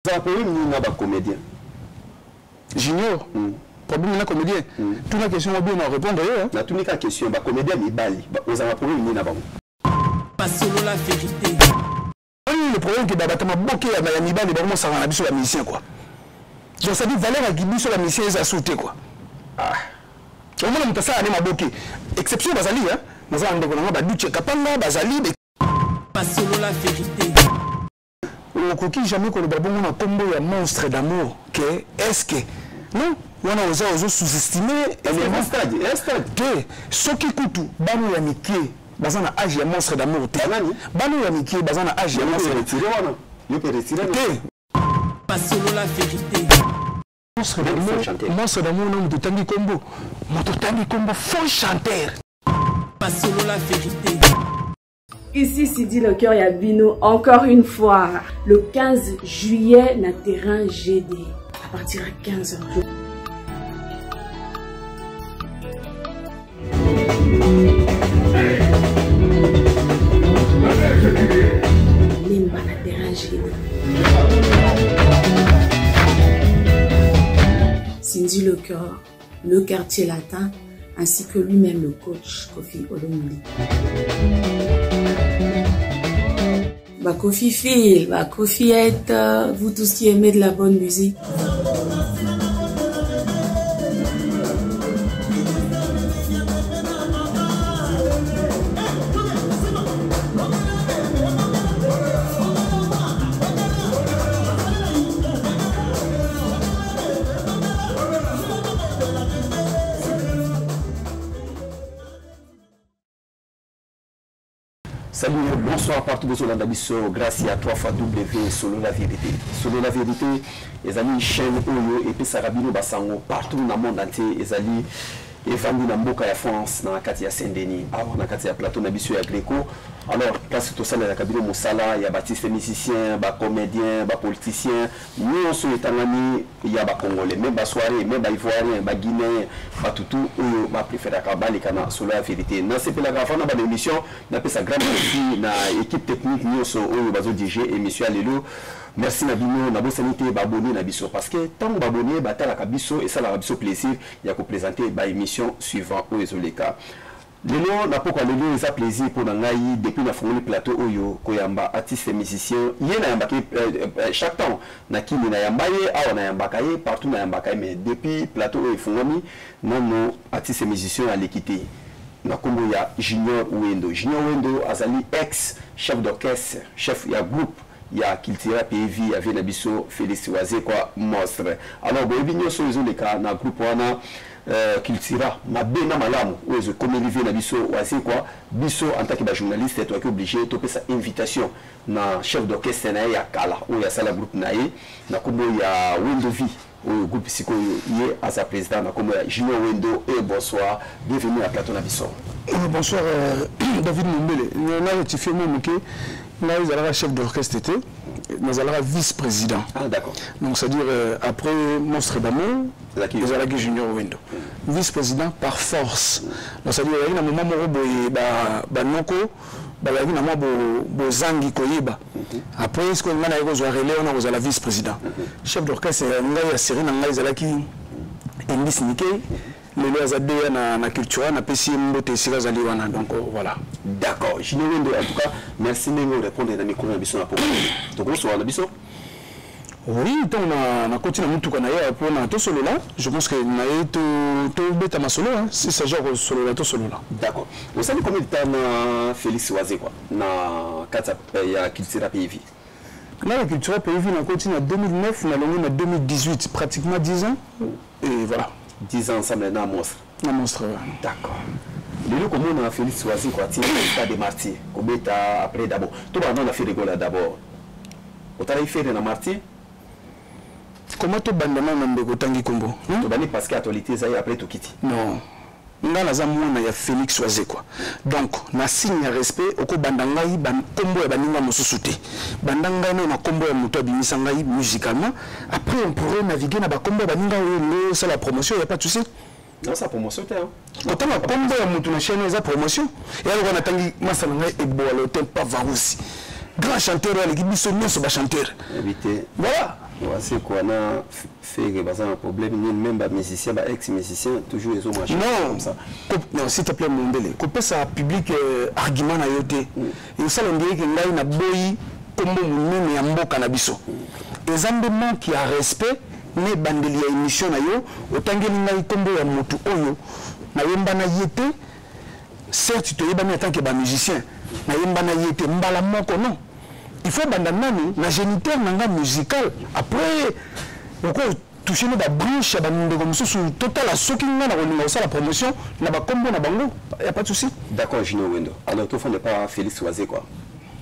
Ozala problème nini na ba comedien? Junior, problème na comédien? Tuna question ngo bien na répondre yo. Na tuni ka question ba comédien mibali, ozala problème nini na bango? Basolola vérité. Le problème que babata maboke ya mibali bango mosaka na biso ba musicien quoi. Donc ça dit valeur ya biso ba musicien eza sauté quoi. Ah. Omona moto asala ne maboke. Exception bazali hein. Naza ndeko na nga ba Duche Kapanga bazali. Basolola vérité. Okoki jamais koloba bongo na kombo ya monstre d'amour que est-ce que non wana oza ozo sous-estimer élément stade est stade te soki kutu bana ya mike baza na âge ya monstre d'amour te bana ya mike baza na âge ya monstre retiré wana yo pe retiré te. Basolola vérité. Monstre d'amour, monstre d'amour na moto tangi kombo, moto tangi kombo faux chanteur. Basolola vérité. Ici Sidi le cœur ya bino encore une fois le 15 juillet na terrain GD à partir à 15h. Lemba na terrain GD. Cindy le cœur, le quartier latin, ainsi que lui-même le coach Koffi Olomide. Bah, Koffi Phil, bah, Koffi est, vous tous qui aimez de la bonne musique. Salut, bonsoir partout vous olanda biso grâce à 3 fois W Solo la vérité. Solo la vérité ezali chaîne oyo epesaka bino basango partout na monde entier ezali evandi na mboka ya France na kati ya Saint-Denis awa na kati ya plateau na biso ya Greco. Alors place tosalelaka bino mosala ya ba artiste musicien, ba comédien, ba politicien nyonso etangami ya ba congolais, même ba soirée, même ba ivoirien, ba guinéen, ba tutu oyo ba préféraka baleka na Solo la vérité. Na sepelaka avant na ba émission na pesa grand merci na équipe technique nyonso oyo bazo diriger émission ya lelo. Merci na bino na bosani te ba abonné na biso parce que tant ba abonné ba talaka biso et ça la biso plaisir ya ko présenter ba émission suivant oyo ezoleka. Lelo na pokwa lelo eza plaisir pour na ngai depuis na fongoli plateau oyo koyamba artiste musicien ye na yambaki chaque temps na kini na yamba ye awa na yambaka ye partout na yambaka ye mais depuis plateau oyo efungwami nano artiste musicien aleki te na kombo ya Junior Wendo. Junior Wendo azali ex chef d'orchestre, chef ya groupe ya Cultura PV ya vie na biso Félix Wazekwa monstre. Alors boyebi nyonso ezoleka na groupe wana Cultura mabe na malamu oyo ezokomeli vie na biso Wazekwa biso en tant que ba journaliste toyaki obligé topesa invitation na chef d'orchestre na ye ya kala oyo asala groupe na ye na kombo ya Wendo Vie oyo groupe sikoyo ye aza président na kombo ya Junior Wendo. Et bonsoir, bienvenue à plateau na biso. Bonsoir David Mombele. Na rectifié moi moke ngai ezalaka chef d'orchestre était nazalaka vice-président. Ah d'accord. Donc c'est-à-dire après Monstre d'amour ezalaki Junior Wendo vice-président par force. Donc c'est-à-dire ezalaki na moment moko boye ba noko bazalaki na mwa bozangi koyeba. Après ce que ngai naye kozwa relais wana kozala vice-président. Chef d'orchestre ngai ya série na ngai ezalaki Endis Nike. Lelo aza deya na Cultura, na pesi ye mbote esika azali wana. Donc voilà. D'accord. Junior Wendo, en tout cas, merci ndenge répondre na micro na biso na poko. Tokosola na biso. Oui, donc na koti na mutuka na ye pour na to solola, je pense que na ye to beta masolo hein, si c'est genre solola to solola. D'accord. Vous savez combien de temps na Félix Wazekwa na kata ya Cultura PV? Na la Cultura PV na koti na 2009 na longo na 2018, pratiquement 10 ans et voilà. 10 ans ensemble na monstre. Na monstre. Ouais. D'accord. Lelo comment on a Félix Wazekwa tient stade des martyrs kobeta après d'abord. Tout ba na Ferre Gola d'abord. Otala ifere na martyr. Comment to bandana na ndeko tangi kombo? To bani parce que actualité ça après to kiti. Non. Nga naza mwana ya Félix Wazekwa. Donc na signe ya respect oko banda ngai ba kombo ya baninga mosusu te. Banda ngai na kombo ya moto abimisa ngai musicalement. Après on pourrait naviguer na ba kombo ya baninga oyo ngo ça la promotion, y a pas de souci. Non, ça promotion te hein. Kotanga kombo ya moto na chaîne eza promotion. Et alors on atangi masa na ngai eboalo te Pavarosi. Grand chanteur aleki biso nyonso ba chanteur. Invité. Voilà. Wazekwa na Ferre baza na problème nini? Même ba musicien, ba ex musicien, toujours ezo marcher non comme ça. Non, s'il te plaît, mondele, kopesa public argument na yo te. Osala ndenge ngai na boyi kombo monene ya mboka na biso. Eza nde manque ya respect. Na ebandeli ya émission na yo, otangeli ngai kombo ya motu oyo nayemba na ye te. Certes, toyebani en tant que bamusicien, nayemba na ye te mbala moko. Non, il faut banda nani na géniteur na nga musical. Après, oko touche no babranche ya bandeko mosusu. Totala soki nga na kolinga kosala promotion na bakombo na bango, ya pas de souci. D'accord, Junior Wendo. Alors tofanda pa Félix Wazekwa.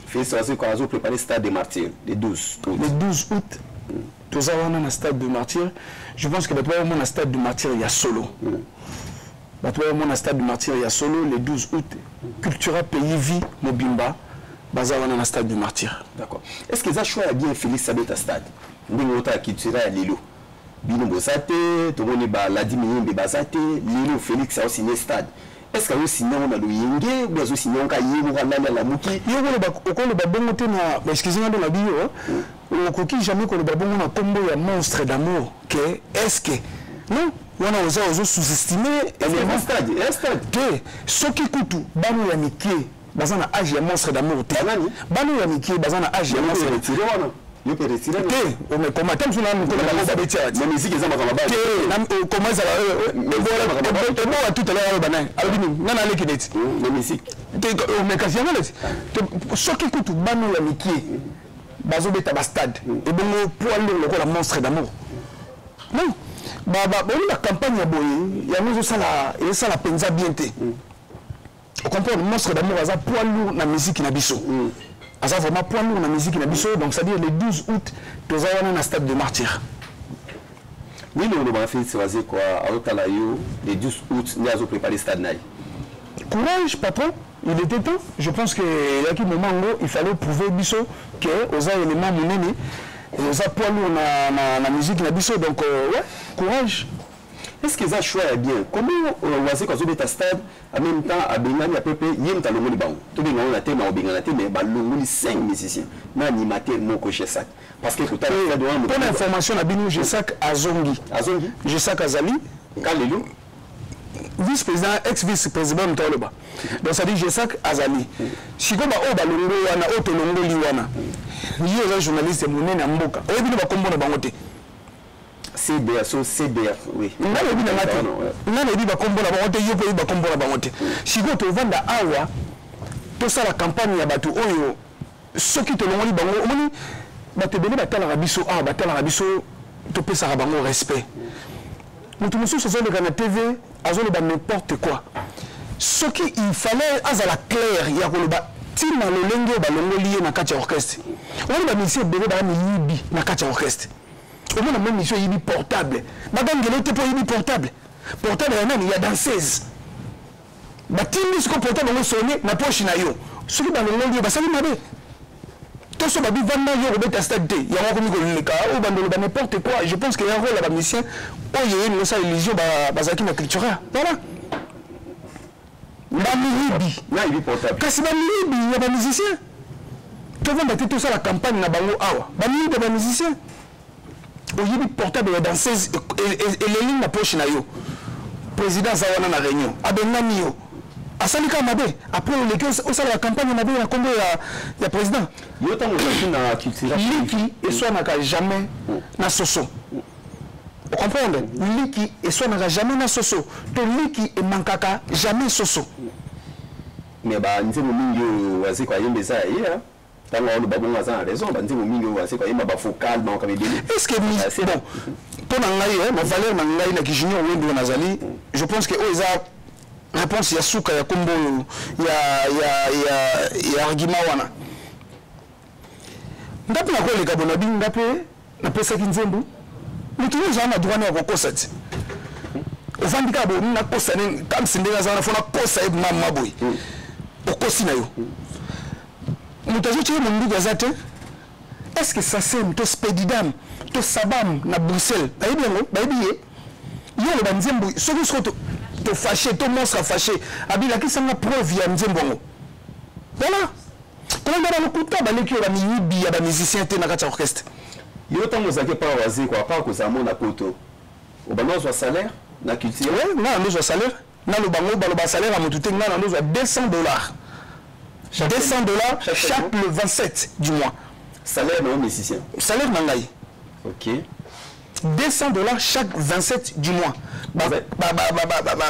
Félix Wazekwa azo préparer stade des Martyrs le 12 août. Le 12 août, toza wana na stade de Martyr. Je pense que bato bayomona stade de Martyr ya solo. Bato bayomona stade de Martyr ya solo le 12 août. Cultura Pays Vie mobimba baza wana na stade de Martyr. D'accord. Est ce que eza choix ya bien, Félix abeta stade ndenge otala Cultura ya lelo? Bino boza te, tomoni baladi miyembe baza te. Lelo Félix aosigné stade, est ce que azosigné yango na loyenge ou azosigné yango ka ye moko alali, alamuki? Yo okoloba bongo te na, excuse nga, nde na biyo okoki jamais koloba bongo na nkombo ya Monstre d'Amour ke est ce que non, wana oza ozo sous-estimer. Stade ya stade. Te, soki kutu bana ya mike baza na age ya Monstre d'Amour te. Banani? Bana ya mike baza na age ya Monstre. Retire wana, yo mpe retire. Te, omekoma te mosu na mokolo bango babeti awa ti. Mais musique eza makambo te koma ezala ebowa tout à l'heure, aloba nani, alobi nini, nga naleki neti. Mais musique. Te, mais kasi yango neti soki kutu bana ya mike bazobeta bastade, ebongo poids lourd lokola Monstre d'Amour? Non, boni bacampagne ya boye yango ezosala mpenza bien te. Ocomprendre, Monstre d'Amour aza poids lourd na musique na biso, aza vraiment poids lourd na musique na biso. Donc c'est à dire le 12 août, toza wana na stade de Martyr. Nini olobaka Félix Wazekwa azotala yo le 12 août nde azopréparer stade na ye? Courage, patron, il était temps. Je pense que eyaki moment yango, il fallait prouver biso ke oza élément monene, oza poids lourd na musique na biso. Donc ouais, courage. Est ce que eza choix ya bien? Comment Wazekwa azobeta stade, en même temps abengani apepe ye moto alongoli bango? Tobenga ngo na te, ma obengana te, mais balongoli 5 musiciens na animateur moko, Gesac, parce que kotala stade wana. Mpona information na bino, Gesac azongi. Azongi. Gesac azali. Ka lelo. Vice président, ex vice président moto aloba. Donc ça dit Gesac azali. Sikoyo baoyo balongoli wana, oyo tolongoli wana, ye oza journaliste monene ya mboka, oyebi no bakombo na bango te. CDR, so CDR, oui. Nga nayebi na nga te. Nga nayebi bakombo na bango te, yo mpe oyebi bakombo na bango te. Sikoyo tovanda awa, tosala campagne ya bato oyo soki tolongoli bango. Omoni bato ebele batalaka biso awa, batalaka biso, topesaka bango respect. Moto mosusu azoleka na TV, azoloba n'importe quoi. Soki il fallait azala clair ya koloba ntina lolenge oyo balongoli ye na kati ya orchestre. Omoni bamusicien ebele baya miyibi na kati ya orchestre. Omona mo musicien oyibi portable, bagangele te mpo oyibi portable. Portable ya nani? Ya danseuse. Batindi siko portable yango sonne na poche na yo. Soki balongoli yo, basali mabe to so babi vanda yo kobeta stade te, yango akomi koleka oyo bandoloba n'importe quoi. Je pense que ya rôle ya bamusicien oyo eyeni osala illusion bazalaki na Cultura. Voilà, bamiyibi. Nayebi portable. Kasi bamiyibi ya bamusicien, tovanda te tosala campagne na bango awa. Bamiyibi ya bamusicien, oyibi portable ya danseuse, eleli na poche na yo, président aza wana na réunion, abengani yo, asali kaka mabe. Après oleki osala bacampagne mabe na nkombo ya président. Yo ntango ozalaki na Cultura? Liki eswanaka jamais na soso. Ocomprendre, liki eswanaka jamais na soso to liki emankaka jamais soso. Mais banzembo mingi oyo Wazekwa ayemba eza ya ye. Ntango aloba bongo, aza na raison. Banzembo mingi oyo Wazekwa ayemba, bavocal, makambo ebele. Est ce que bon, mpo na ngai, na valeur na ngai na kijunior Wendo nazali, je pense que oyo eza réponse ya suka ya kombo oyo ya argument wana. Nga mpe nakoleka bona bino, nga mpe napesaki nzembo. Moto nyonso aza na droit ne ya kokosa ti ovandi kaka boye, nakosa nini kamsi ndenge aza wana, fo nakosa ye mama boye. Okosi na yo, moto azotia monduki aza te. Est ce que SACEM to Spedidam to SABAM na Bruxelles bayebi yango? Bayebi ye. Yo oloba nzembo, soki soko tofâcher to Monstre afâcher, abilakisanga preuve ya nzembo yango. Voilà, kolanda balokuta baleki oyo bamiyibi ya bamusicien te na kati ya orchestre. Yo ntango ozalaki epai Wazekwa, apart kozala mona poto, obanda ozwa salaire na culture? Ouais, nga na ozwa salaire. Naloba ngo, baloba salaire ya motu te. Nga na ozwa 200 $. 200 $ chaque le 27 du mois. Salaire na yo musicien? Salaire na ngai. 200 $ chaque 27 du mois,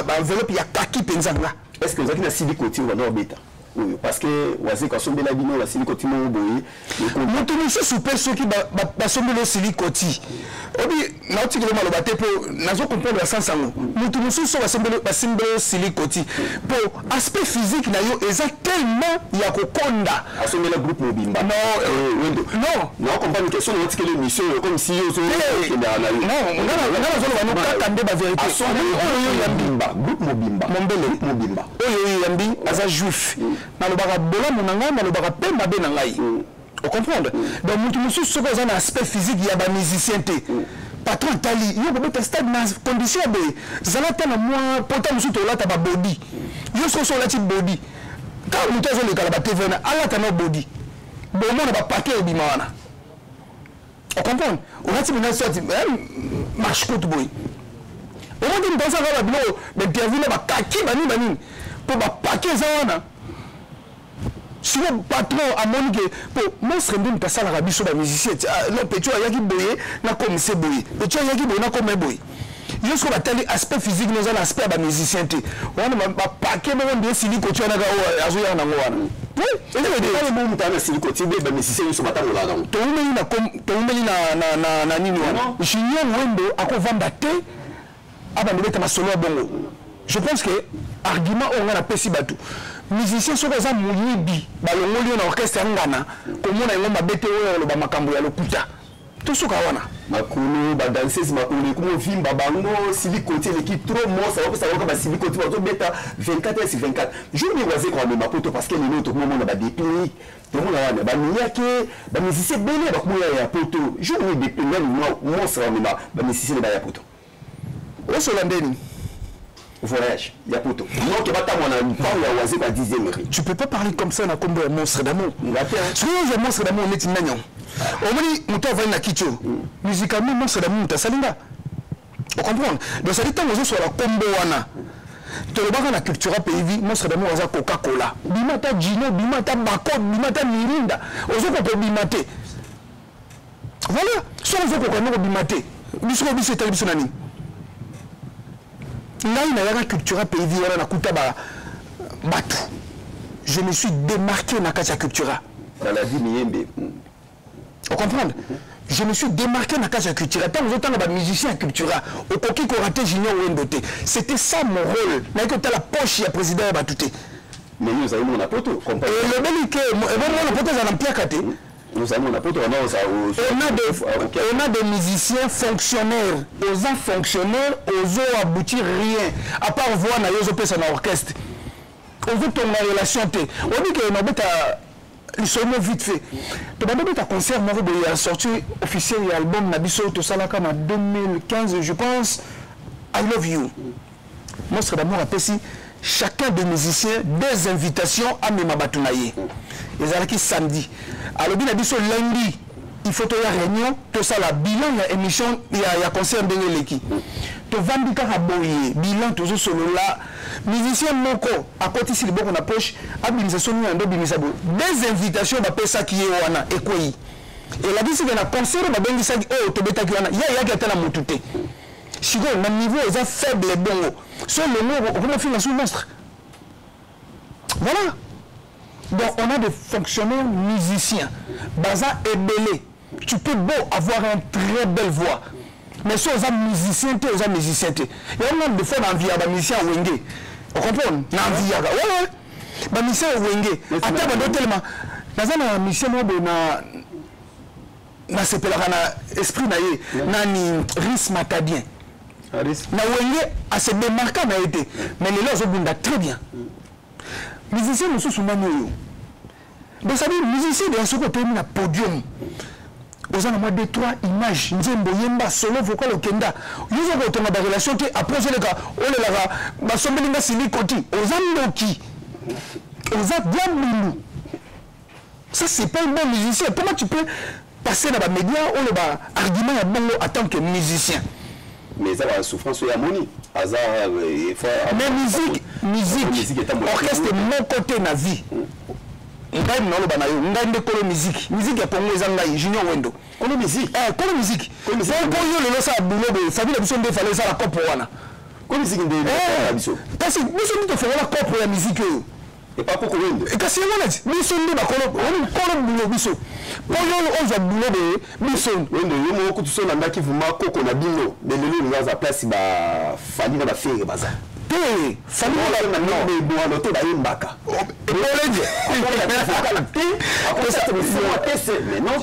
baenveloppe ya kaki mpenza nga. Est ce que ozalaki na sili koti oyo banda obeta oyo? Parce que Wazekwa asombela bino basili koti moko boye. Moto mosusu mpe soki basombeli osili koti obi naotikeli maloba te, mpo nazo comprendre basansi yango. Moto mosusu so basimbeli osili koti, mpo aspect physique na yo eza tellement ya kokonda. Asombela groupe mobimba? Non. Wendo. Non. Na comprendre question na otikeli émission oyo comme si yo ozokendaka na yo. Non, nga nazoloba no kaka nde bavérité. Oyo yo yambi, groupe mobimba. Mombele. Groupe mobimba. Oyo oyo yambi aza juif, nalobaka bolamu na ngai, nalobaka mpe mabe na ngai, ocomprendre? Donc motu mosusu soki oza na aspect physique ya bamusicien te, patron atali yo kobeta stade na condition ya boye, zala ta na mwa pota mosusu, tolata babodi. Yo soki oso olati body, kaka motu azolekala batv wana alata na body, bomona bapake ebima wana, ocomprendre? Olati mina soit marche courte boye, omoni moto asaka babiloko, bainterview na bakaki banini banini, mpo bapake eza wana. Sikoyo patron amoni ke po monstre nde moto asalaka biso bamusicien. Non, petit ayaki boye, nakomise boye, petit ayaki boye, nakoma boye. Yo sikoyo batali aspect physique, noza na aspect ya bamusicien te wana, bapake moko nde esili koti wana kaka oyo azoyaka nango wana. Moto ana sili koti boye, bamusicien nyonso batambolaka nango. Toumeli na nini wana. Junior Wendo akovanda te, abanda obeta masolo ya bongo. Je pense que argument oyo nga napesi bato, musicien soki aza moyibi, balongoli yo na orchestre ya ngana, komona yango mabe te. Oyo oloba makambo ya lokuta, tosuka wana. Makolo badanseuse, makolo ekoma ovimba bango, sili koti eleki trop. Mosa bapesa bango basili koti, bazobeta 24 heures sur 24. Jour nini Wazekwa amema poto? Parce que lelo tokomomona badéplique, tomona wana bamiyake, bamusicien ebele bakomoya ya poto. Jour nini nani monstre amema bamusicien baya poto? Osola ndeni? Voyage ya poto, donc batamwa na ntango ya Wazekwa 10e rue. Tu peux pas parler comme ça na kombo ya Monstre d'Amour. Soki ozwa Monstre d'Amour neti nani yango, omoni moto avandi na kiti oyo, musicalement Monstre d'Amour moto asali nga, ocomprendre? Donc sadi ntango ozosola kombo wana, tolobaka na Cultura Pays Vie, Monstre d'Amour aza Coca Cola, bima ata Gino, bima ata Bako, bima ata Mirinda, ozokoka kobima te. Voilà, soki ozokoka nde kobima te, biso biso etali biso na nini? Ngai nayaka Cultura Pays Vie wana, nakuta bato, je me suis démarqué na kati ya Cultura. Baladi miyembe. Ocomprendre? Je me suis démarqué na kati ya Cultura. Ntango ozotanga bamusicien ya Cultura, okoki korater Junior Wendo te. C'était ça mon rôle. Nayaki kotala poche ya président ya bato te. Mais yo ozali mona poto. Elobeli ke ebomona poto ezala na mpiaka te. Ozali mona poto wana. On a des musiciens fonctionnaires. Oza fonctionnaire, ozo aboutir rien à part voix na yo ozopesa na orchestre, ozotonga relation te. Oyebi ke nabeta lisolo vite fait, tobanda obeta concert moko boye ya sortie officielle ya album na biso tosalaka na 2015, je pense, I Love You. Monstre d'Amour apesi chacun des musiciens deux invitations, amema bato na ye. Ezalaki samedi. Alobi na biso lundi il faut toya réunion, tosala bilan ya émission ya concert ndenge eleki. Tovandi kaka boye, bilan, tozosolola. Musicien moko akotisi liboko na poche, abimisa soni na ndo, obimisa boye, deux invitations bapesaki ye wana ekwei. Elakisi ke na concert babengisaki oyo tobetaki wana, ye ayaki ata na motu te. Sikoyo na niveau eza faible bongo, so longo okoma finga su monstre. Voilà, donc on a des fonctionnaires musiciens baza ebele. Tu peux beau avoir un très belle voix, mais so oza musicien te, oza musicien te. Yango des fois na envie ya bamusicien ya Wenge, ocomprendre? Na envie yaka ouais, bamusicien ya Wenge, ata bando telema, naza na musicien moko boye na nasepelaka na esprit na ye, nani, Ris Matadien na Wenge, ase démarqua na ye te, mais lelo azobunda très bien. Musicien mosusu nani oyo? Donc ça dit musicien de soki otelemi na podium, oza na mwa deux trois images, nzembo yemba, solo vocal, okenda, yo oza kotonga barelation te. Après ozoleka, olelaka basombeli nga sili koti, oza ndoki, oza diabulu. Ça, c'est pas un bon musicien. Comment tu peux passer na bamédia, oloba argument ya bongo en tant que musicien. Mais eza basouffrance oyo amoni aza. Mais musique, orchestre moko te na vie. Ngai naloba na yo, ngai nde kolo musique. Musique ya Congo eza ngai, Junior Wendo. Kolo musique. Kolo musique. Mpo yo lelo osala bulo boye, famille na biso nde efale esala kopo wana. Kolo musique nde biso. Kasi biso nde tofongola kopo ya musique oyo. Epa koko Wendo. Kasi yango nati biso nde bakolo kolo bulo biso. Mpo yo ozwa bulo boye, biso. Wendo, yo moko kutu so olandaki vuma koko na bino, mais lelo olinga aza place bafali na bafere baza. Te, Fali bwano te, bayembaka.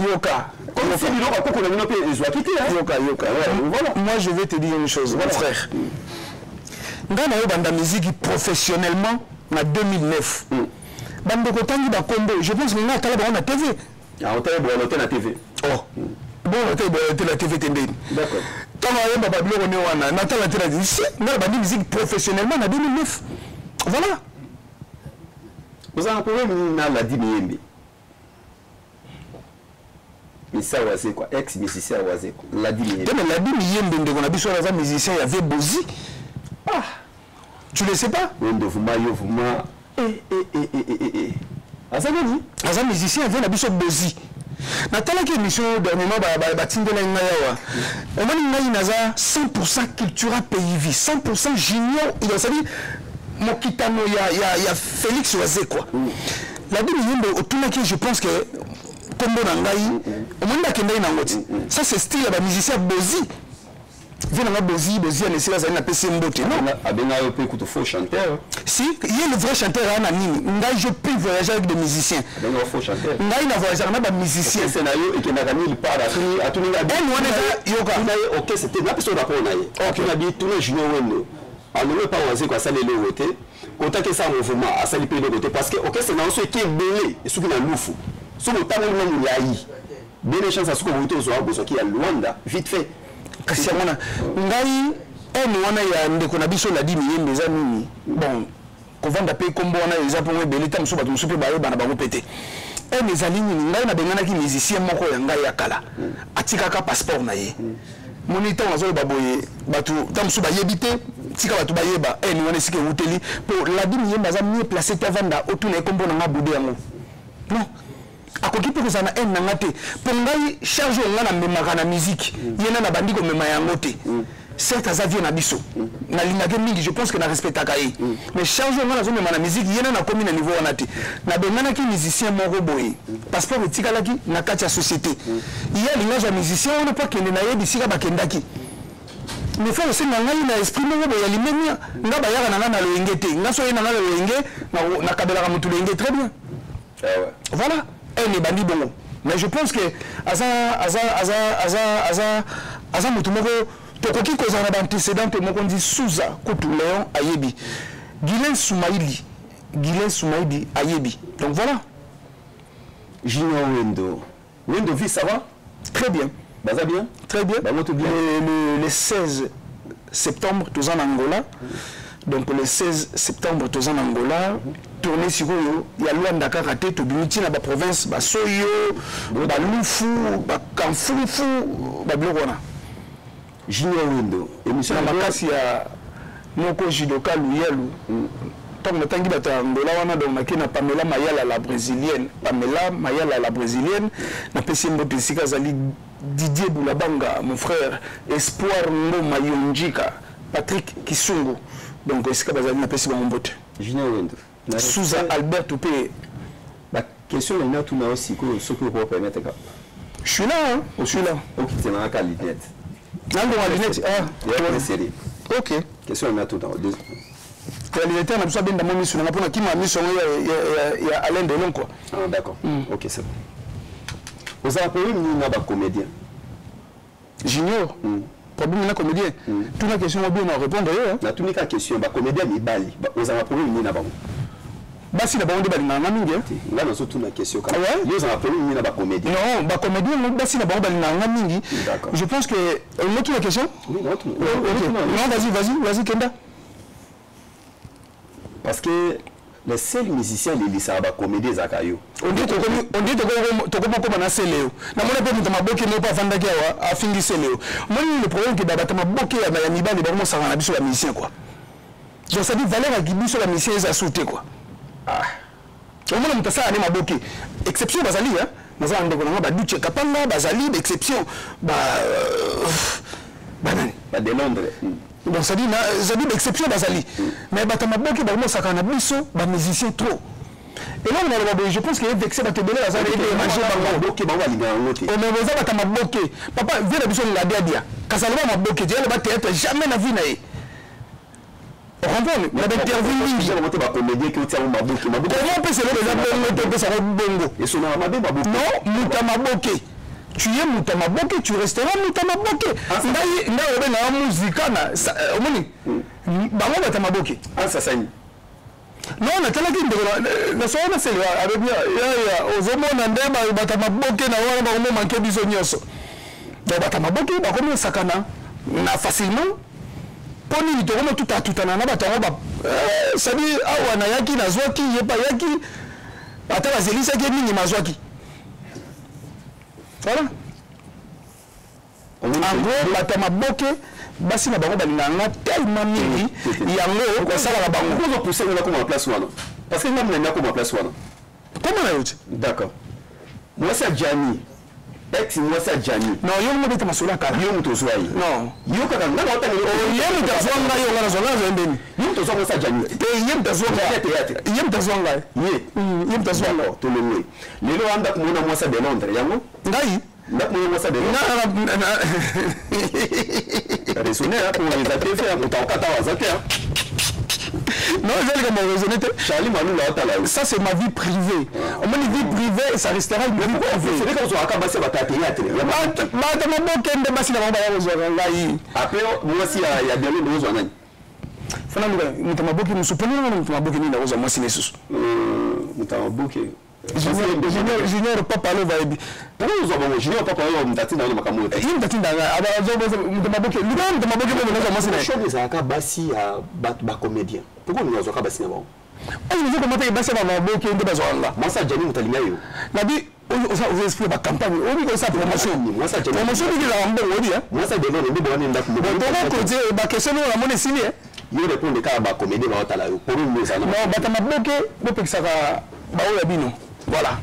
Yoka. Comme si biloko akoko na bino mpe ezwaki te. Yoka, yoka. Voilà. Moi, je vais te dire une chose, mon frère. Ngai nayobanda musique professionnellement na 2009. Bandeko otangi bakombo, je pense que ngai atala bango na TV. Otali bwano te na TV. Oh, bon, te boye te na TV te ndeni. D'accord. Ntango ayemba babiloko ne wana, natala te na si ngai nabandi musique professionnellement na 2009, voilà. Ozala na problème nini na Ladi Miyembe, misa Wazekwa, ex musicien ya Wazekwa, Ladi Miyembe? Te, mais Ladi Miyembe, ndeko na biso wana, aza musicien ya Bozi. Ah, tu le sais pas? Wendo, vuma yo vuma aza nani? Aza musicien ya na biso Bozi. Natalaki émission dernièrement, batindelaki ngai awa. Omoni, ngai naza 100 cultura pays vie, 100 junior, c'est-à-dire mokitano ya Félix Wazekwa. Ladi Miyembe, otunaki, je pense que kombo na ngai omoni bakendaki nango ti. Ça, c'est style ya bamusicien Bozi, vie nanga Bozi. Bozi anesila azali, napesi ye mbote, non. Abenga yo mpe kutu faux chanteur. Si ye le vrai chanteur aya na nini? Ngai, je peux voyager avec des musiciens. Abenga yo faux chanteur. Ngai na voyageaka na bamusicien. Orchestre na yo ekendaka nulle part. Atuni nga. Ene wana eza, yoka. Tuna ye orchestre te, napesa yo rapport na ye. Atuna bi, tuna Junior Wendo, alongo epa Wazeko, asali eloko te. Kotaki esa mouvement, asali mpe eloko te, parce que orchestre na yo so eke ebele, esuki na lufu. So botangoli na molai bene chance asuki, okoki te ozwa bozwaki ya Lwanda vite fait. Kasi yango wana ngai ene wana ya ndeko na biso Ladi Miyembe eza nini? Bon, kovanda mpe nkombo wana eza mpongo ebele ta mosusu, bato mosusu mpe bayeba na bango mpe te. Ene ezali nini? Ngai nabenganaki musicien moko ya ngai ya kala, atikaka passeport na ye. Moni, ntango nazoloba boye, bato ta mosusu bayebi te. Tika bato bayeba ene wana esika ewuteli, mpo Ladi Miyembe aza mieux placé te avanda otuna ye nkombo na nga bude yango. Non, akoki mpe kozala na haine na nga te, mpo ngai charge oyo nga namemaka na musique, ye na nabandi komema yango te. Certes, aza vie na biso, nalingaki mingi, je pense que na respectaka ye, mais charge oyo nga nazomema na musique, ye na nakomi na niveau wana te. Nabenganaki musicien moko boye, passeport etikalaki na kati ya société. Ye alinga azwa musicien wana mpo akende na ye bisika bakendaki. Mais faut osenga ngai na esprit moko boye ya limemia. Nga bayaka na ngai na loyenge te. Nga so oye na ngai na loyenge, nakabelaka motu loyenge très bien. Voilà, ene ebandi bongo. Mais je pense que aza motu moko tokoki kozala na baantécédent te. Moko ndi Suza kutu Léon ayebi, Guilain Soumaili, Guilain Soumaili ayebi. Donc voilà. Junior Wendo, Wendo vie, ça va? Très bien. Baza bien? Très bien. Bango tout bien. Le 16 septembre toza na Angola. Donc le 16 septembre toza na Angola, tournée sikoyo ya Lwanda kaka te, tobimi ntina baprovince, basoyo, balufu, bakamfumfu, babiloko wana. Junior Wendo, émission na makasi ya moko judoka Luyalu. Ntango natangi bato ya Angola wana, donc nake na Pamela Mayala la brésilienne, Pamela Mayala la brésilienne, napesi ye mbote esika azali. Didier Boulabanga, mon frère Espoir Ngoma Yonjika, Patrick Kisungu, donc esika bazali, napesi bango mbote. Junior Wendo. Suza Albert mpe. Baquestion na natuna yo sikoyo, soki oko permettre ka. Je suis là, hein? Je suis là. Okitelanga ka lunette. Nalonga lunette, ah. Ya série. Ok. Question na natuna. Réalisateur na biso abenda mo miso nanga mpona kima miso yango ya Alain Delon, quoi. Ah, d'accord. Ok, c'est bon. Ozala problème nini na bacomédien? Junior, problème na comédien? Tuna question mo bien na répondre yo. Natuni ka question, bacomédien mibali, ozala problème nini na bango? Basi na bango nde balingaka nga mingi. Nga nazotuna question. Ah ouais? Yo ozala problème nini na bacomédien? Non, bacomédien, basi na bango balingaka nga mingi. Je pense que otuna question. Oui, Ok. Non, vas-y, vas-y, vas-y, kenda. Parce que Le seul musicien alelisaka bacomédie ezalaka yo. Ondie tokomi okoma na Celeo. Namoni mpe moto maboke moko afandaki awa, afingi Celeo. Omoni le problème ke bato maboke ya mibali bakomosaka na biso bamusicien quoi. Donc ça dit valeur ya biso bamusicien eza su te quoi. Omona moto asala ne maboke, exception bazali, naza na ndeko nanga baduche Kapanga, bazali baexception, banani. Bade Londres. Bon, ça dit ça dit baexception bazali, mais bato maboke bakomosaka na biso bamusicien trop. Eloko naloba boye, je pense que evexe bato ebele, baza edérange bango. Maboke, bango balingaka yango te. Mais boza bato maboke, papa vie na biso Ngadiadia, kasi aloba maboke te, aloba théâtre jamais na vie na ye. Ocomprendre na bainterview mingi. Bango te, bacomédien ke otia yango maboke, maboke. Comment opesa eloko eza bongo te, opesako bongo? Esonaka mabe, maboke. Non, moto ya maboke, tu es moto ya maboke, tu resteras moto ya maboke. Ngai ngai obengaka muzika na omoni bango bato ya maboke. Ansasani. Non, natalaki ndeko nasolo na Sele, alobi yaya ozomona nde bato ya maboke na wana bakomomanke biso nyonso. Donc bato ya maboke bakomi osakana na facilement. Mpo nini tokomi tutatutana na bato yango? C'est-à-dire awa nayaki, nazwaki ye mpe ayaki, ata bazelisaki ye mingi, mazwaki. Voilà, en gros bato ya maboke, basi na bango balingaka nga tellement mingi, yango basalaka bango. Ozo nga nakoma place wana, parce que nga mna nakoma place wana. Koma na yo ti. D'accord, mwasi ya Jani, ex mwasi ya Jani. Non, yo ngo beta masolo ya kala. Yo moto ozwa ye. Non. Yo kaka nga na otanga. Ye moto azwa ngai, yo nga nazwa, nga nazwa ye ndeni? Yo moto ozwa mwasi ya Jani. Te, ye moto azwa ngai. Théâtre. Ye moto azwa ngai. Ye. Ye moto azwa ngai. Tolongwe lelo wana, ndako mona mwasi ya de Londres yango. Ngai. Ndako mona mwasi ya de Londres, raisonner po eza te fe moto akokata awa aza te. Non, eza likambo ya raisonner te. Charlie Malula otala yo. Ça, c'est ma vie privée. Omoni, vie privée, ça restera une vie privée. C'est vrai, ozwaka basi ya bato ya théâtre. Bato maboke nde basi na bango baya kozwaka ngai. Après mwasi ya de Londres, ozwa nani? Fana luka moto maboke mosusu mpona nanga. Moto maboke nini nakozwa mwasi lisusu? Moto ya maboke. Junior Papa alo bayebi. Pourquoi ozwa bango? Junior Papa oyo moto atinda wana makambo te. Ye moto atinda moto maboke, luka moto maboke moko nazwa mwasi na ye. Choc ezalaka basi ya bato bacomédien, pourquoi olinga ozwaka basi na bango? Oyo ozokomata basi ya bamaboke nde bazwaka nga. Mwasi ya Jani, moto alinga yo. Nabi oza esprit bacampagne, oyebi kosa promotion. Mwasi ya Jani. Promotion ndenge ezalaka mbongo, oyebi. Mwasi ya Delon nde bowani ndako. Toko baquestion oyo namoni esili. Yo répondre kaka, bacomédien baotala yo, problème ezala. Non, bato maboke bopekisaka baoyo ya bino, voilà.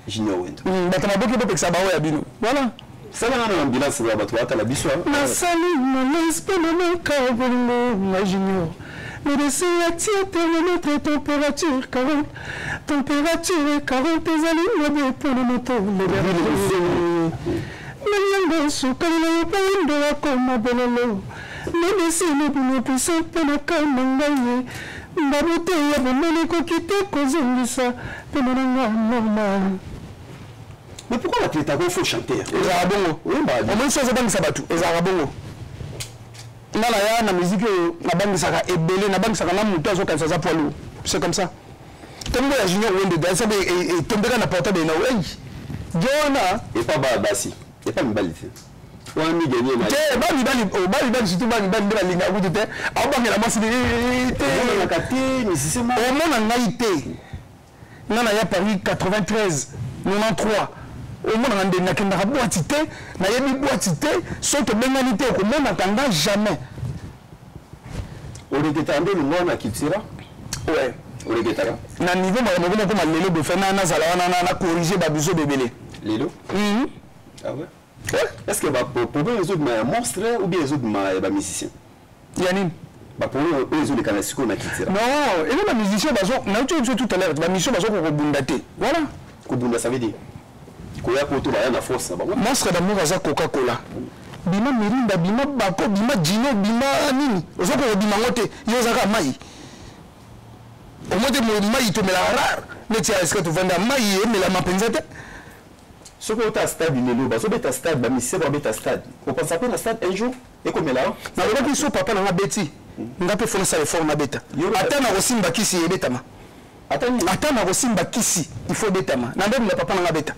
Junior Wendo. Bato maboke bopekisaka baoyo ya bino, voilà. Sala nga na ambulance ya bato baotala biso. Nasali malaise mpe namoka bolingo nga Junior. Médecin atie thermomètre, température 40, température 40 ezali mabe mpona moto. Nayango sukali na yo mpe akoma bololo. Médecin ebimopesa mpe nakama ngai ye mbabu te ya bomeli ekoki te kozongisa pema na nga normal. Mais pourquoi batraitaka faux chanteur? Ezalaka bongo. Omoni, so ozobangisa bato, ezalaka bongo. Nga na ya na musique oyo nabangisaka ebele, nabangisaka na moto azokanisa aza poids lourd, c'est comme ça. Ntongo ya Junior Wende esabe etombeka na portable na ei jo wana. Epa basi, epa mibali te wana migenie. Te, bamibali, bamibali, surtout bamibali nde balingaka kutu te, aobangela mwasi te. Omonaka te musicien. Omona ngai te, nga na ya Paris 93 93, omonaka nde nakendaka boîte te, nayebi boîte te. So tobengani te, okomonaka nga jamais. Oregretaka nde elongo wana Cultura? Ouais. Oregretaka? Na niveau makambo ekoma koma lelo bofe nazala wana na corrige babiso bebele. Lelo? Ah ouais? Est ce que baproblème ezobima ya monstre ou bien ezobima ya bamusicien? Ya nini? Baproblème oyo ezoleka na sikoyo na Cultura. Non, eza bamusicien bazo, nauti biso tout à l'heure, bamusicien bazokoka kobunda te, voilà. Kobunda, ça veut dire koya poto, baya na force na bango. Monstre d'Amour aza Coca Cola, bima Mirinda, bima bako, bima Jino, bima nini, ozokoka kobima ngo te. Yo ozaka mai, omoi te mai tomelaka rare neti ya esika tovanda, mai emelama mpenza te. Soki ota stade lelo, bazobeta stade, bamusicien babeta stade, opensa mpe na stade un jour ekomela? Nalobaki so papa nanga beti, nga mpe fo nasala effort nabeta. Ata na kosimba kisi, ebetama. Ata na kosimba kisi, il faut ebetama na nde papa nanga beta.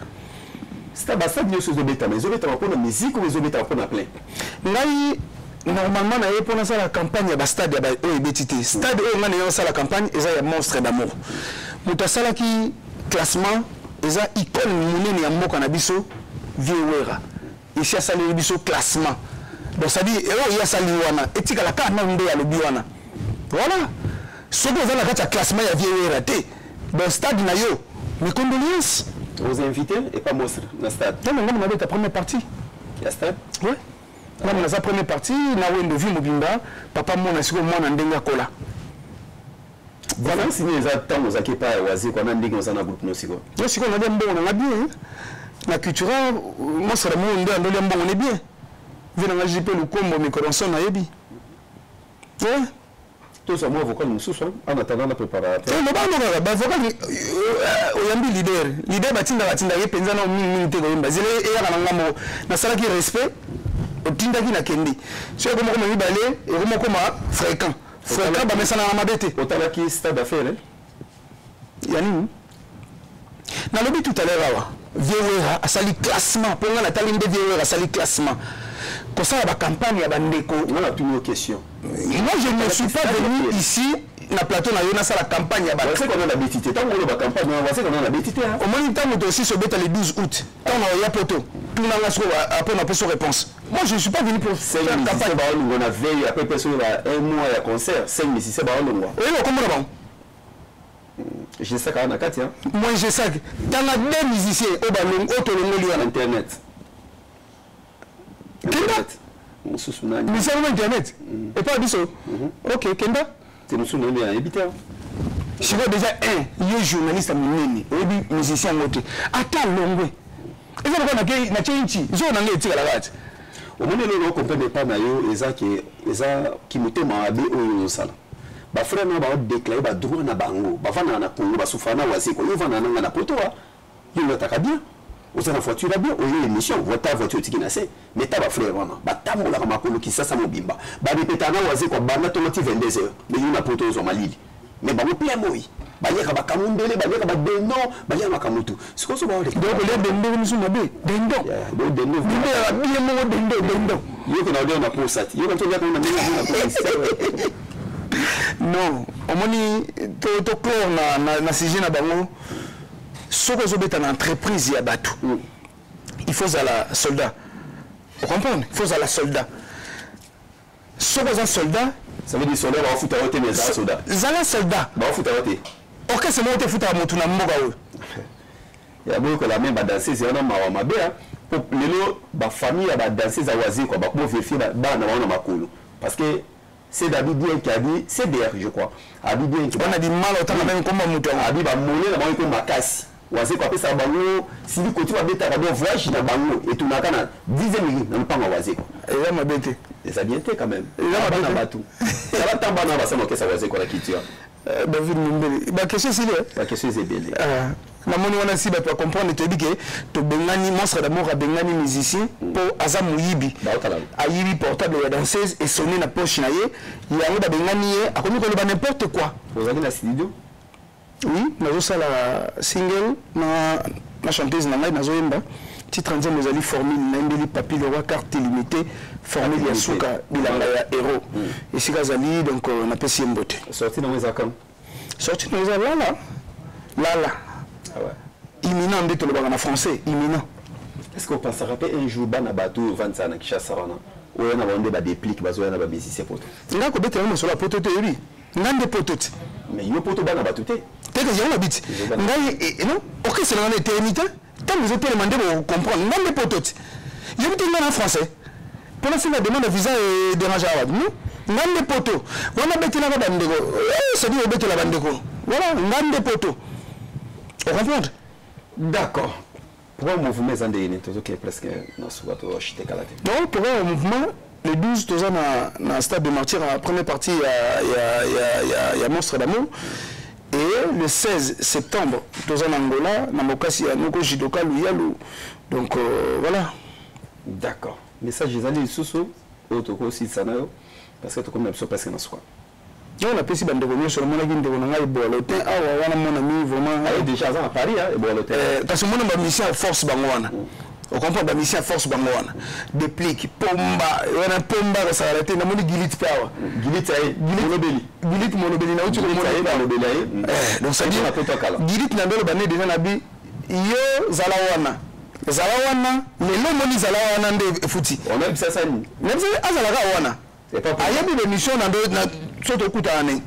Bastade nyonso ezobetama, ezobetama mpona musique ou ezobetama mpona plein? Ngai Normalement na ye mpo nasala campagne ya bastade ya oyo ebeti te. Stade oyo ngai naye nasala campagne eza ya Monstre d'Amour. Moto asalaki classement eza icône monene ya mboka na biso, Vieux Wera. Esi asaleli biso classement, donc c'est-à-dire oyo ye asali wana etikala kaka nanu nde alobi wana. Voilà, soki oza na kati ya classement ya Vieux Wera te, donc stade na yo, mes condoléances. Vous invité et pas Monstre na stade? Non, ngai nabeta première partie. Ya stade? Ouais, ngai naza première partie na Wendo Vi mobimba. Papa mona sikoyo mwana ndenge akola. Différence nini eza ntango ozalaki epai ya Wazekwa na ndenge oza na groupe no sikoyo? Yo sikoyo nalia mbongo nanga bien na Cultura. Mosala mo nde andolia mbongo ne bien. Vieux nanga JP Lukombo Mikoronson, nayebi. Tozwa mwa vocal mosusu en attendant na préparateur. Lobango kaka bavocal. Oyambi leader, leader batindaka tindaka ye mpenza na mingimingi te. Koyemba zela eyaka na nga moko. Nasalaki respect, otindaki, nakende. So ekomokoma mibale, ekomokoma fréquent fréquent, bamesanaka mabe te. Otalaki stade affaire? Ya nini? Nalobi tout à l'heure awa, Vieux Wera asali classement. Mpo nga natali nde Vieux Wera asali classement, kosala bacampagne ya bandeko. Nga natuni yo question. Moi, je ne suis pas venu ici na plateau na yo nasala campagne ya bato. Wazekwa na beti te. Ntango oloba campagne wana, Wazekwa na beti te. Omoni, ntango tosi obeta le 12 août, ntango na oya poto, tunanga sikoyo après napesa réponse. Moi, je ne suis pas venu pour faire campagne. Baolongwa na veille après mpe soki ba un mois ya concert, cinq musiciens baolongwa. Oyebi okomona bango. Gesak aza na kati. Moi, Gesak, tanga deux musiciens oyo balongo, oyo tolongoli wana. Internet. Kenda. Mosusu nani? Musicien mo internet epa biso. Ok, kenda. Te, mosusu nani? Nayebi te. Sikoyo déjà un, yo journaliste ya monene, oyebi musicien yango te. Ata longwe, eza lokola natie nti zoko na ngai etikalaka ti. Omoni, eloko ocomprendre epa na yo eza ke eza kimotema mabe oyo ozosala. Bafrère na baodéclare badroit na bango, bavandaka na Congo, basufaka na Wazekwa. Yo ovandaka nanga na poto, yo olataka bien, oza na voiture ya bien, oyo émission ta voiture otiki na se. Mais ta bafrère wana batambolaka makolo Kisasa mobimba, barepetaka na Wazekwa banda tongo ti 22 heures. Mais yo na poto ozwa malili, mais bango plein moi, baliaka bakamundele, baliaka badendo, baliaka makambo tu. Sikoyo so donc kolia dendo misu mabe, dendo dendo ya bien moko, dendo dendo. Yo kona olia na posa ti yo kanto oliaka na ndenge na posa. Non, omoni, to clore na sujet na bango. Soki ozobeta na entreprise ya bato, il faut ozala soldat. Ocomprendre? Il faut ozala soldat. Soki oza soldat, Ça veut dire soldat bafuta yo te, mais ezala soldat. Zala soldat. Bafuta yo te. Orchestre moko te efutaka motu na mboka oyo. Ya boyekola me badanseuse wana mawa mabe. Po lelo bafamille ya badanseuse ya Wazekwa bakomo vérifie bana bango na makolo, parce que c'est Dabi bien qui a dit CDR, je crois, abi bien. Wana di mala otanga meme komba moto yango. Abi bamone na bango eko makasi. Wazekwa apesaka bango sili koti, babetaka. Donc voyage na bango etunaka na 10e minute na lopango ya Wazekwa. Eza mabe te. Eza bien te quand même. Eza bana bato tala ntan bana basala okesa Wazekwa na culture. David Mumbele, baquestion esili. Baquestion eza ebele. Namoni wana si bato bacomprendre. Toyebi ke tobengani Monstre d'Amour, abengani musicien mpo aza moyibi, ayibi portable ya danseuse, esonné na poche na ye, yango babengani ye, akomi koloba n'importe quoi. Ozalaki na studio? Oui, nazosala single na chanteuse na ngai, nazoyemba. Titre nzembo ezali Formule. Nayembeli Papi le Roi, carte illimité, formule ya suka, bilanga ya héros esika azali. Donc napesi ye mbote. Sorti nango eza quand? Sorti nango eza lala lala. Ah ouais. Imminent nde tolobaka na français, imminent. Est ce que opensaka mpe un jour bana bato oyo ovandisaka na Kinshasa wana, oyo na bango nde badéplique, bazoya na bamusicien poto? Nga kobetela masolo ya poto te. Oyebi nga nde poto te. Mais yo poto bana bato te. Teke yango na biti ngai non, orchestre na nga na etelemi te. Ntango ezotelema nde bocomprendre. Nga nde poto te. Yebi te, nga na français mpona singa demande ya visa edérange awa. Non, nga nde poto wana betelaka bandeko, c'est-à-dire obetela bandeko. Voilà, nga nde poto, ocomprendre? D'accord. Pourquoi mouvement eza ndenge nini? Tozokee presque na suka, tochitekala te. Donc pourquoi mouvement? Le 12 toza na stade de Martyr, la première partie ya Monstre d'Amour, et le 16 septembre toza na Angola, na mokasi ya noko Jidoka Luyalu. Donc voilà. D'accord. Message ezali lisusu oyo tokosilisa na yo, parce que tokomi na biso presque na suka? Donc napesi bandeko nyonso. Namonaki ndeko na ngai Ebwalo te awa wana, mon ami vraiment. Aye déjà aza na Paris, Ebwalo te. Kasi omona bamusicien ya force bango wana. Ocomprendre, bamusicien ya force bango wana, Déplique, Pomba wana, Pomba kosakala te. Namoni Gilit mpe awa. Gilit aye, Molobeli. Gilit Molobeli, nauti komona Molobeli aye. Donc c'est-à-dire Gilit na ndolo bane déjà na bi yo zala wana, zala wana lelo omoni, zala wana nde efuti. Onayebisa sani? Nayebisa azalaka wana, ayebi bémission na ndo so tokutana ne.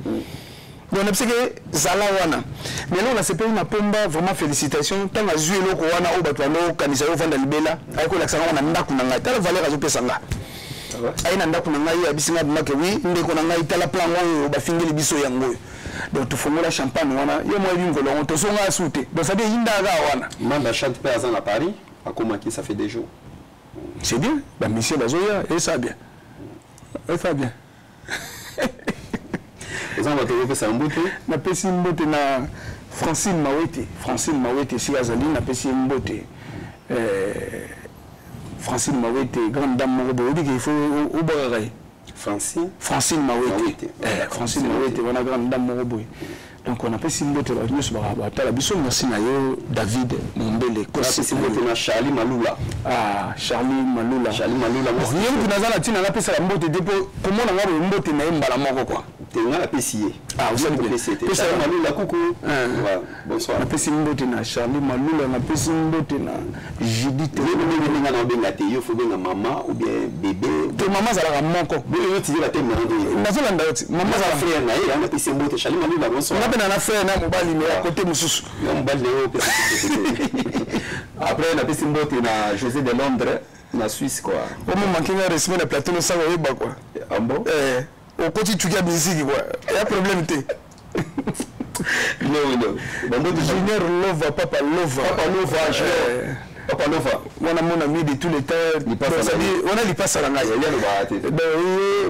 Donc nayebisaki zala wana. Mais eloko nasepeli na Pomba, vraiment félicitation. Ntango azwi eloko wana oyo bato bandokanisa yo ovanda libela, aye kolakisa ngango na ndako na ngai. Tala valeur azopesa nga. Aye na ndako na ngai, ayebisi ngai bimake wi ndeko na ngai, tala plan oyo bafingeli biso yango oyo. Donc tofongola champagne wana, ye mo yebi ngolo yango, tozonga su te. Donc c'est-à-dire yindaka wana. Manda Chante mpe aza na Paris, akomaki, ça fait des jours. C'est bien, bamusicien bazoya, esa bien, esa bien. Eza na bato okopesa mbote? Napesi mbote na Francine Mawete. Francine Mawete, esika azali, napesi ye mbote. Francine Mawete, grande dame moko boye, oyebi ke il faut obwakaka ye. Francine. Francine Mawete, Francine Mawete wana, grande dame moko boye. Donc napesi mbote bato nyonso batala biso. Merci na yo, David Mombele. Napesi mbote na Charlie Malula. Ah, Charlie Malula. Charlie Malula. Ye mutu naza na ntina napesaka mbote te, mpo komona nga boye, mbote na ye mbala moko quoi. Te, nga napesi ye. Ah, osali bien. Charlie Malula, coucou, bonsoir. Napesi mbote na Charlie Malula, napesi mbote na Judith. Nga na obenga te, yo faut benga mama ou bien bébé. Te, mama azalaka moko. Yo tije bateme. Nazolanda yo ti mama azala frère na ye. Napesi mbote Charlie Malula, bonsoir. Nga mpe na frère na mobali, mais ya côté mosusu. Ya mobali na yo opesi. Après napesi mbote na José de Londres na Suisse quoi. Omo manque nga respect na plateau nosanga oyeba quoi. Ah bon? Eh, okoti tuki ya musique quoi, ya problème te. Non, non. Bambote Junior Lova, Papa Lova. Papa Lova, Junior Papa Lova. Wana mon ami de tous les temps, wana lipasa na ngai.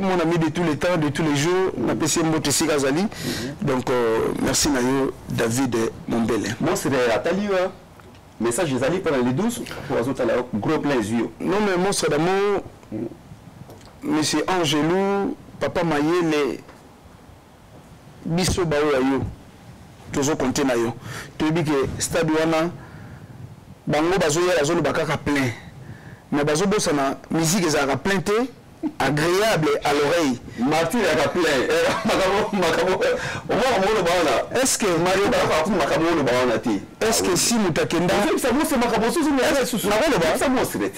Mon ami de tous les temps, de tous les jours, napesi ye mbote esika azali. Donc merci na yo, David Mombele. Monstre atali yo message ezali mpona le 12 po azotala gros plein ezwi yo. Non mais Monstre d'amour, monsieur Angelou, papa Mayele, biso baoyo ya yo tozokonte na yo. Toyebi ke stade wana bango bazoya, bazoloba kaka plein, mais bazobosana musique ezalaka plein te, agréable à l'oreille. Martyr yaka plein, makambo omoko oloba wana. Est ce que makambo oloba wana te? Est ce que si moto akenda makambo mosusu? Nakoloba. Monstre.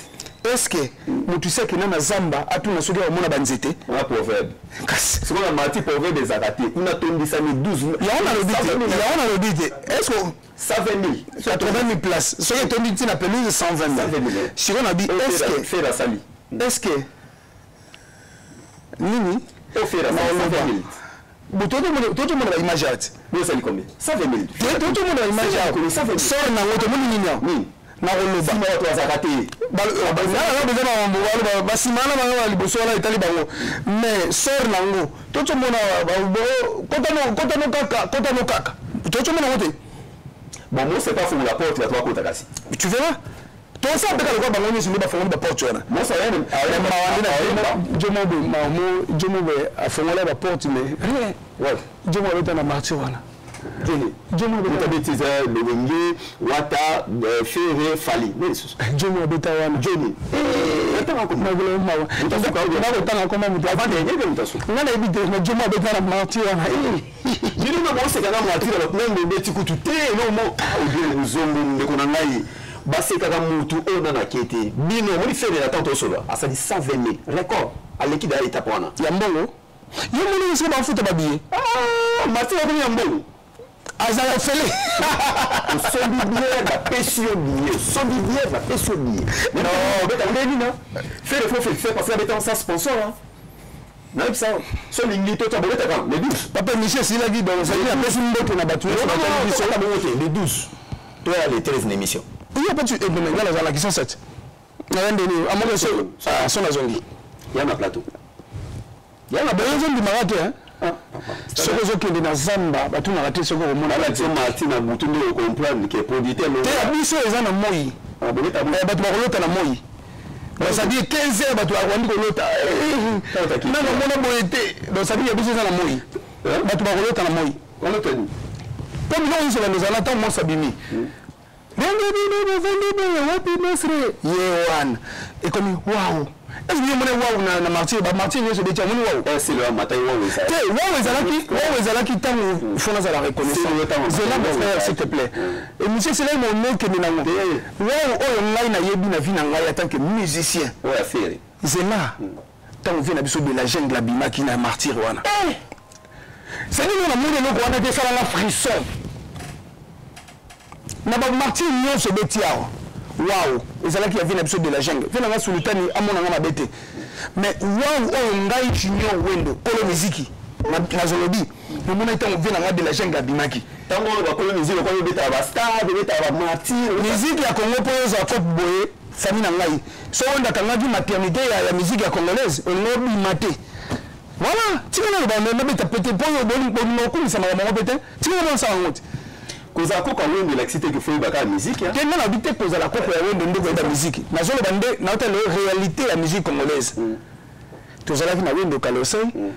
Est ce que moto esi akenda na zamba, atuna soki amona banzete? Wana proverbe. Kasi sikoyo na Martyr proverbe ezalaka te, kuna tondisami 12. Yango nalobi te, yango nalobi te. Est ce que 120 000. 80 000 places, soki etondi ntina pelouse, 120 000. Sikoyo nabi, est ce que Ferre asali. Est ce que nini? Ferre asali 120 000. Totomona baimage ati. Bosali combien? 120 000. Totomona baimage awa, sor nango tomoni nini awa? Nini? Nakoloba. Nsima bato bazalaka te. Besoin basima wana, bango ya liboso wana etali bango, mais sor nango totomona kotano kaka, kotano kaka, totomona yango te. Bon, mo c'est pas fongola porte, bato bakota kasi. Tu verras, tosa mpe kalokola bango nyonso nde bafongoli baporte wana. Jomo mamo, Jomo be afongola baporte, mais rien. Jomo abeta na Martyr wana. Jomo abeti Lolenge, Wata, Ferre, Fally, Jomo abeta wana. Joni. Nakotanga koma moto nga nayebi te, mais Jomo abeta na Martyr wana. Bino na boseka na Martyr, bato nde obeti kutu te nomo obie nzongo. Ndeko na ngai, basekaka mutu oyo nana ake te. Bino omoni Ferre na ntango tosolola asali 120 000 record, aleki da étape wana. Ya mbongo ye moni esika bafuta babillet. Martyr akomi ya mbongo. Azala ofele. Osombi billet, bapesi yo billet, osombi billet, bapesi yo billet. Obeta nde nini? Ferre faut féliciter parce que abeta sans sponsor. Nayebisa so olingi to bobetaka le 12. Papa Michel esilaki, donc ezali apesi mbote na bato nyonso batali biso. Bongo te, le 12 toya, le 13 na émission. Iyo mpe tu nga nazalaki 107 naya ndeni amoke so nazongi. Ya na plateau. Ya na boye ezondimaka te. Soki ozokende na zamba, batunaka te soki okomona. Martyr na butu nde ocomprendre ke producteur. Te, ya biso eza na moi, bato bakolota na moi. Donc c'est-à-dire 15 heures bato bakondi kolota, nano omona boye te. Donc c'est-à-dire ya biso eza na moi, bato bakolota na moi. Kolota nini? Mpo biloko nyonso bando ezala ntango mwasi abimi. Ndenge bino bovandi boye wapi monstre ye wana ekomi wawu est-ce que omoni wawu na, na martyr ba martyr nyonso ebeti amoni wawu te wawu ezalaki wawu ezalaki ntango fo nazala reconnaissant zela mon frère s'il te plaît émission eselaki monokende nango wawu oyo ngai nayebi na vie na ngai en tant que musicien zela ntango vie na biso de la jungle abimaki na martyr wana eh! c'est-à-dire namoni eloko wana te esalanga frisson na ba martyr nyonso ebeti awa waw ezalaki ya vie na biso de la jungle vie na nga sultani amona nga mabe te mais waw oyo ngai junior wendo kolo miziki nazolobi namonaki ntango vie na nga de la jungle abimaki ntango oyo bakolo miziki okomi obetaka bastade obetaka bamartyr miziki ya congo mpo ozwa cope boye famille na ngai so oyo ndakangaki maternité ya, ya miziki ya congolaise olingi obima te voilà tika naloba nabeta pete mpo oyo bolinga okumisa makambo yango mpe te tika na bosala yango te kozala koko ya wendo elakisi te ke fo oyeba kaka miziki te nga nabi te kozala koko ya wendo nde koyeba miziki nazoloba nde naotala réalité ya musique congolaise mm. tozalaki na wendo kalosei mm.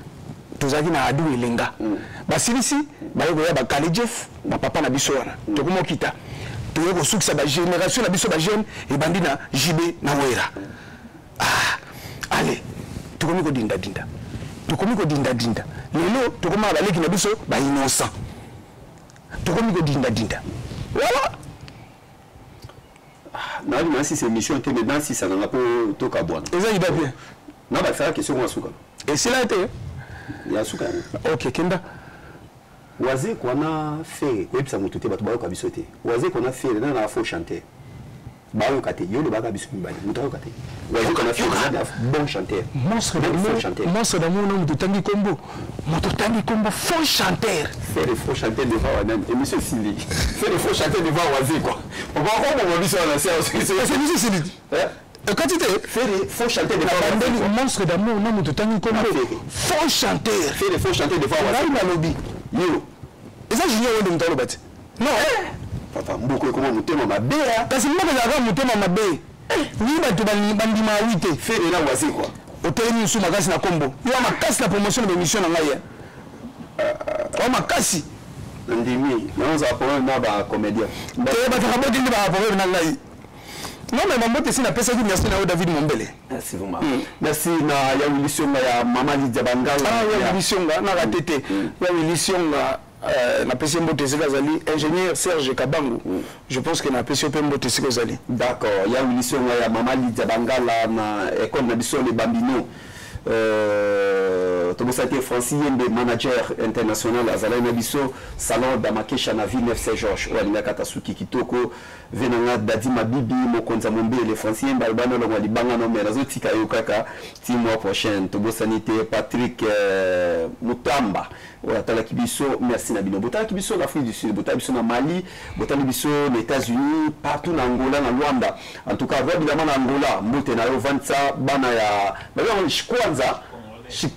tozalaki na adu elenga mm. basilisi baye koya bakale jeff bapapa na biso wana mm. tokoma okita toye kosukisa bagénération na biso bajeune ebandi na jb na wera mm. ah allez tokomi kodindadinda tokomi kodindadinda lelo tokomaka baleki na biso bainnocent tokomi kodindadinda voilà ah, nayebi nasisa émission te mais nasisa nanga mpo tokabwana eza ida bien nabakisaka question mwa suka esila te ya suka yango ok kenda wazekwa na fere koyebisa moto te bato bayoka biso te wazekwa na fere nana na faux chanteur bayoka te yo olobaka biso mibale moto ayoka te wazekwa na fere nana bon chanteur monstre d'amour monstre d'amour na moto otangi kombo moto otangi kombo faux chanteur fere faux chanteur devant wanani émission esili fere faux chanteur devant wazekwa okoboma biso wana se émission esili ekati te Ferre faux chanteur de nabandeli monstre d'amour na moto otangi nkombo faux chanteur Ferre faux chanteur de ngai nalobi yo eza junior wende moto aloba te non eh! papa mboko ekoma motema mabe kasi mboka ezalaka motema mabe eh! wi bato bandima wi te Ferre na waze quoi otelemi mosusu makasi na nkombo yo makasi na promotion na baémission na ngai wa makasi nandimi naozala problème na bacomédien te bato kaboti nde baa problème na ngai Non mais mambote si napesaki merci na yo David Mombele. Merci vraiment. Mm. Merci na ya Willy Sionga ya Mama Lydia Bangala. Ah ya Willy Sionga na raté te. Mm. Ya Willy Sionga euh, napesi mbote esika azali ingénieur Serge Kabangu. Mm. Je pense que napesi yo mpe mbote esika ozali. D'accord. Ya Willy Sionga ya Mama Lydia Bangala na école na biso les Bambino. Euh, tobosaki te francis yembe manager international azalaki na biso salon damakesha na ville 9 saint georges oyo alingaka ata suki kitoko Vie na nga Daddy Mabibi mokonzi ya mombele Francis Yemba aloba nalongwa libanga no mais nazotika yo kaka ti mois prochaine tobosani te Patrick euh, Mutamba oyo atalaki biso merci na bino botalaki biso na Afrique du Sud botali biso na Mali botali biso na États-Unis partout na Angola na Luanda en tout cas roi bilama na Angola mbote na yo vandisa bana ya babenga Kwanza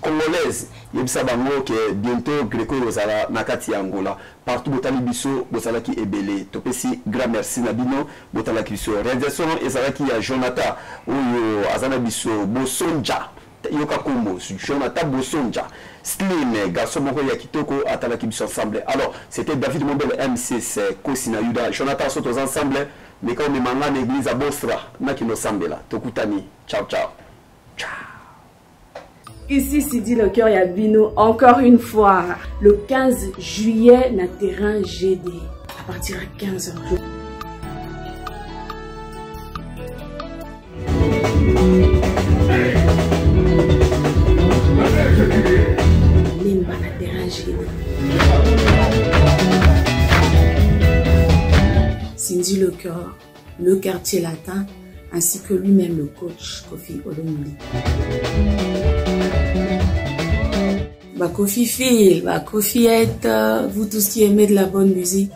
congolaise yebisa bango ke bientôt Greco ekozala na kati ya Angola Partout botali biso bozalaki ebele topesi grand merci na bino botalaki biso réalisation ezalaki ya Jonathan oyo aza na biso Bosonja yoka kombo Jonathan Bosonja Slim garçon moko ya kitoko atalaki biso ensemble alors c'était David Mombele M6 Kosi na Yuda Jonathan so toza ensemble meka omema nga na église ya Bostra nakende osambela tokutani ciao ciao ciao Ici Sidi le cœur ya bino encore une fois le 15 juillet na terrain GD à partir à 15h. Lemba na terrain GD. Cindy le cœur, le quartier latin ainsi que lui-même le coach Kofi Olomide. Bah, Kofi Phil, bah, Kofi vous tous qui aimez de la bonne musique.